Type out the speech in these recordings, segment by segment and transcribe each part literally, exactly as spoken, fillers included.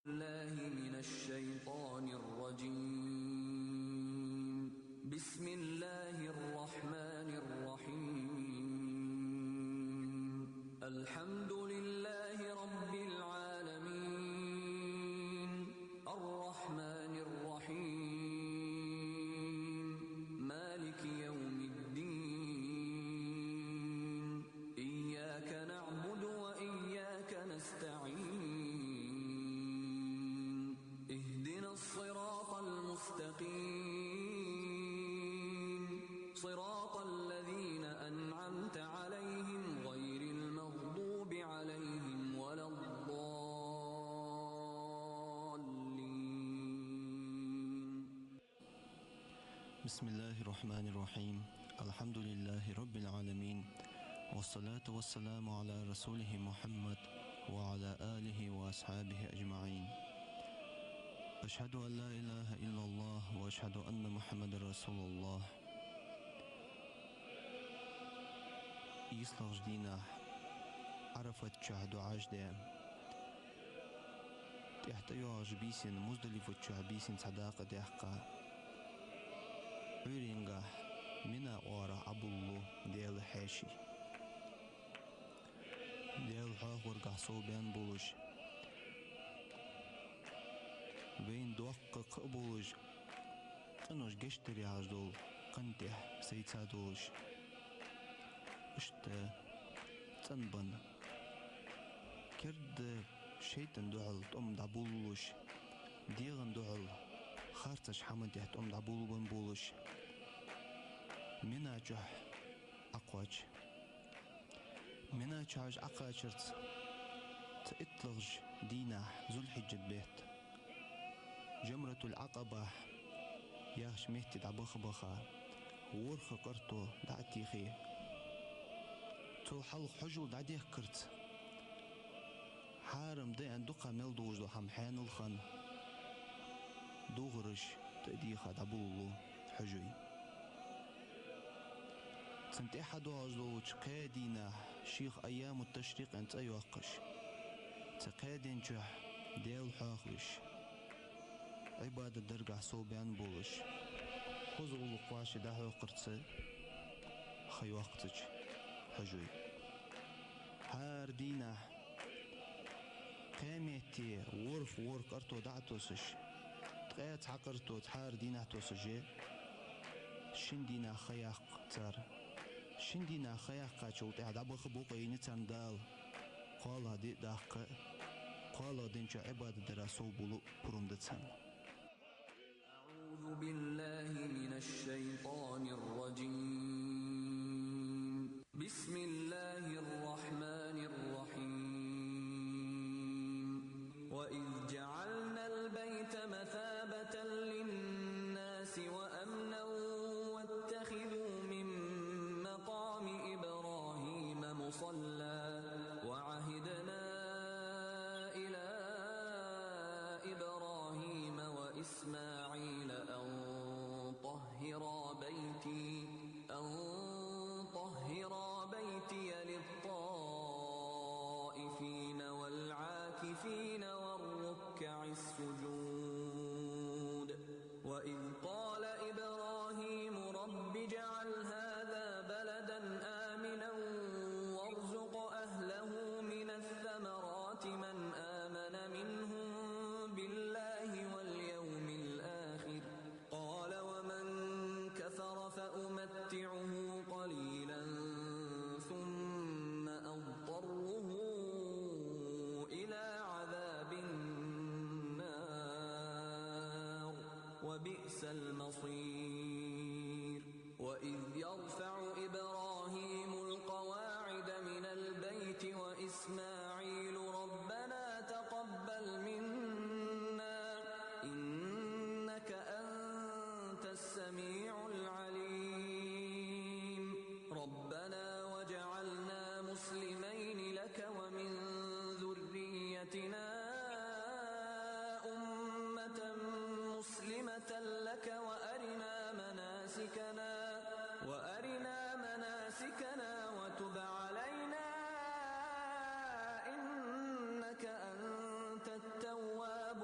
بالله من الشيطان الرجيم. بسم الله الرحمن الرحيم. الحمد لله رب العالمين. الرحمن الرحيم. مالك يوم الدين. إياك نعبد وإياك نستعين. اهدنا الصراط المستقيم. صراط الذين أنعمت عليهم غير المغضوب عليهم ولا الضالين. بسم الله الرحمن الرحيم. الحمد لله رب العالمين. والصلاة والسلام على رسوله محمد وعلى آله وأصحابه أجمعين. أشهد أن لا إله إلا الله وأشهد أن محمدا رسول الله. ИйслагӀча дийнахьа Ӏарафат чу дуӀаш де. ТӀехьа тӀайоагӀача бийсан, Муздалифа чу бийсан цхьа дакъа даьккха. Ӏуйренга Мина оагӀорахьа Ӏобиллалу Даьла хьаьший. Даьла хьоахаваргахьа совбаьнна болаш, вайна доккха кхаъ болаш, къинош гешт дар яхаш дола къинтӀехь сайца долаш. Иштта цӀенбенна, керда шайтӀан духьал тӀом дӀабиллалуш, дегӀан духьал харцача хӀаман тӀехь тӀом дӀабиллабенна болаш, Мина чу Ӏокхоачаш. Мина чу уж Ӏокхачарца цу иттлагӀча дийнахьа Зулхьиджат бетта Жамратуль-Ӏакъабахь яхача метте дӀабаха-баха, ворхӀ къарто дӀа а техе, цул хьалха хьажол дӀадехкарца, хьарам да аьнна дукха мел долаш дола хӀама хьаьнал хинна, дувгӀараш тӀадийха дӀабиллалу хьажой. Цунна тӀехьа доагӀаш долча кхаь дийнахьа шийх айямут-ташрикъ аьнна цӀи йоаккхаш, цу кхаь ден чу Даьла хьоахавеш, Ӏибадат даргахьа совбаьнна болаш, хоза гӀулакх вӀаши дӀахьокхарца ха йоаккх цу чу хьажой. ХӀара дийнахьа кхаь метте ворхӀ-ворхӀ къарто дӀа а тосаш, ткъаь цхьа къарто цхьара дийнахьа тосаш, шин дийнахьа ха яккх цар. Шин дийнахьа ха яьккхачул тӀехьа дӀабаха букъа йийна царна Дала, кхоалагӀа ди даккха, кхоалагӀа ден чу Ӏибадат дара совбувллу пурам да царна. أعوذ بالله من الشيطان الرجيم. بسم الله الرحمن الرحيم. وإذ جعلنا البيت مثابة للناس وأمنا واتخذوا من مقام إبراهيم مصلى وعهدنا إلى إبراهيم وإسماعيل أن طهرا بيتي، أن طهرا بيتي للطائفين والعاكفين والركع السجود. وإذ قال إبراهيم رب اجعل هذا بلدا آمنا وارزق أهله من الثمرات من آمن منهم بالله واليوم الآخر. قال ومن كفر فأمتعه قليلا ثم أضطره إلى عذاب النار وبئس المصير. وإذ يرفع إبراهيم القواعد من البيت وإسماعيل ربنا تقبل منا إنك أنت السميع العليم. ربنا واجعلنا مسلمين لك ومن ذريتنا أمة مسلمة لك وأرنا مناسكنا، وأرنا مناسكنا وتب علينا إنك أنت التواب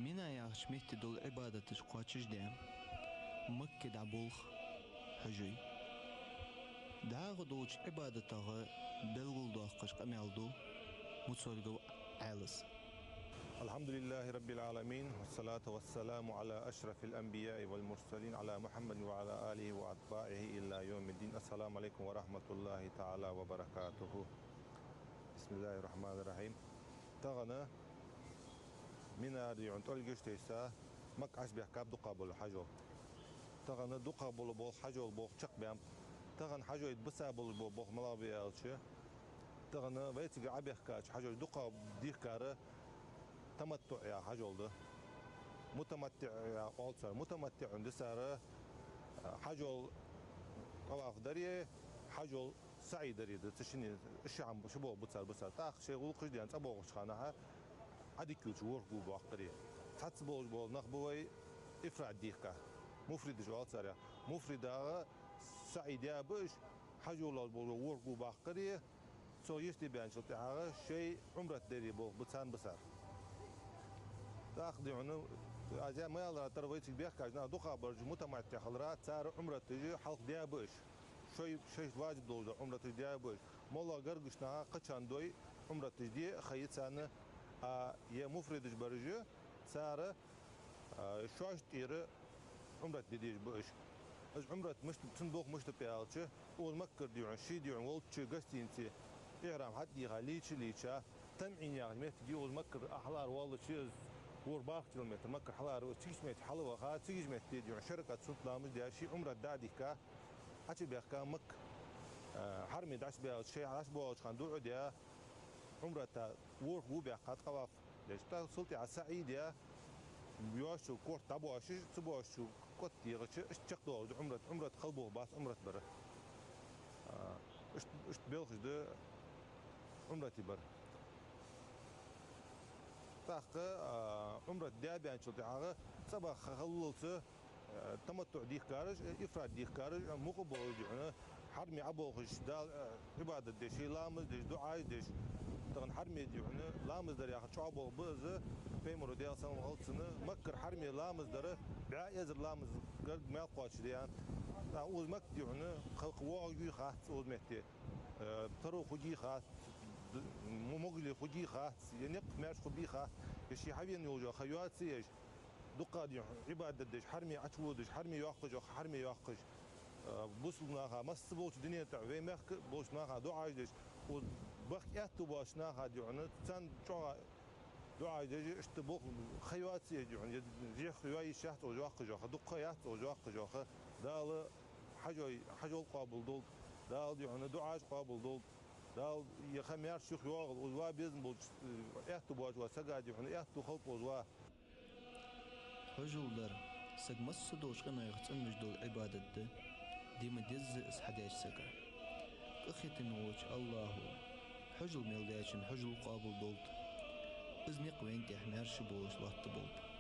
Мина яхача метте дола Ӏибадаташ кхоачашдаь, Макка дӀаболх хьажой. ДӀахо долча Ӏибадатех белгалдоаккхаш къамаьл ду Муцольгов Ӏаьлас. الحمد لله رب العالمين، والصلاة والسلام على أشرف الأنبياء والمرسلين، على محمد وعلى آله وأتباعه إلى يوم الدين. السلام عليكم ورحمة الله تعالى وبركاته. بسم الله الرحمن الرحيم. Тахан Минара, дий хьона, тӀолгаш тайса, Макка Ӏобаьхкаб дукхагӀбола хьажол. Тахан дукхагӀбола болх хьажол болх чакхбаьннаб. Тахан хьажой бисаболаш бола болх малагӀа ба аьлча, тахан вайцига Ӏобаьхкача хьажой дукхагӀа дийхкар таматтуӀ яха хьажол да. МутаматтиӀ яха оал цар. МутаматтиӀ хьона да цар, а, хьажол тӀаваф дари, хьажол саӀий дари да, цу шинне ши хӀама, ши болх ба цар, ба цар. ТӀаккха шоай гӀулакхаш даьнна цӀабоагӀача хана Ӏадика йолча ворхӀ го баккхари. Цхьацца болаш бола нах ба вай ифрад дийхка. Муфридаш оал царех. Муфридагара саӀий даь ба уж, хьажолал бола ворхӀ го баккхари, цо йисте баьнначул тӀехьагӀа шоай Ӏумрат дари болх ба царна, ба цар. ТӀаккха, дий хьона, аз ма аьллара, тара вайцига баьхкача наха дукхагӀбараш мутаматтиӀ хилара, цар Ӏумраташ хьалха даь ба уж. Шоай, шоай важиб долаш дола Ӏумраташ даь ба уж. МоллагӀа гаргарча наха кхычан дой Ӏумраташ де ха я царна, а е муфридаш бараш, цар, а, шоашта тӀера Ӏумрат де дезаш ба уж. Из Ӏумрат мишта, цун болх мишта ба аьлча, укхаза Маккара, дий хьона, ший, дий хьона, волча гостинице ихьрам хьатӀадийха, лийча, лийча, ТанӀим яхача метте, дий, укхаза Маккара хьалаара воаллача, из ворхӀ бархӀ километр Маккара хьалаара, укх цигача метте хьалваха, цигача метте, дий хьона, ши ракаӀат суннат ламаз даь, ший Ӏумрат дӀадийхка, Ӏочубаьхка Макка, а, хьараме дӀачубаьлча, шоай дӀачубоагӀача хана дуӀа даь, Ӏумрата ворхӀ го баьккха, тӀаваф деш. ТӀаккха цул тӀехьагӀа саӀий даь, йоагӀача корта дӀабоашаш, ца боашача кӀоттадехача, иштта чакхдоалаш да Ӏумрат. Ӏумрат кхалболх бац Ӏумрат бар. А, иштта, иштта белхаш да Ӏумрата бар. ТӀаккха, а, Ӏумрат даь баьнначул тӀехьагӀа цӀабаха хиллалца, э, таматтуӀ дийхкараш, э, ифрад дийхкараш, э, мукъа болаш, дий хьона, хьараме Ӏоболхаш, Дала, э, Ӏибадат деш, шоай ламаз деш, дуӀаш деш. Тахан хьараме, дий хьона, ламаз дар яхар чӀоагӀа болх ба из, Пайхамара, Даьла салам хилда цунна, Маккара хьараме ламаз дар бӀаь эзар ламаз гарга маьл кхоачашдаь. ТӀаккха укхаза Макка, дий хьона, кхы, кхы воагӀаш хӀама хац укхаза метте. Э, таро хургья хац, д-, м-, могали хургья хац, е никъ маьрша хургбий хац, е ший хьавена йолча ха йоацаш, дукха, дий хьона, Ӏибадат деш, хьараме Ӏочуводаш, хьараме йоаккхаш, хьараме йоаккхаш, э, бусалба наха, масса болча дунен тӀа, вай мехка болча наха дуӀаш деш, укх бахка аьттув боацача наха, дий хьона, царна чӀоагӀа дуӀаш деш, иштта болх ха йоацаш, дий хьона, е зехьа йоаеш яц укхаза йоаккхаш, дукха ха яц укхаза йоаккхаш, Дала хьажой, хьажол къоабал долда, Дала, дий хьона, дуӀаш къоабал долда, Дала е ха маьрша юха йоагӀалва, укхаза ваха безам болча, э, аьттув боацача сага, дий хьона, аьттув хилба укхаза ваха. Хьажол дар сага массадолча къинойх цӀенбеш дола Ӏибадат да, де ма дезза из хьадеча сага. Къахетаме волча АллахӀа хьажол мел даьчун хьажол къоабал долда, из никъ вайна тӀехьа маьрша болаш лоаттаболба.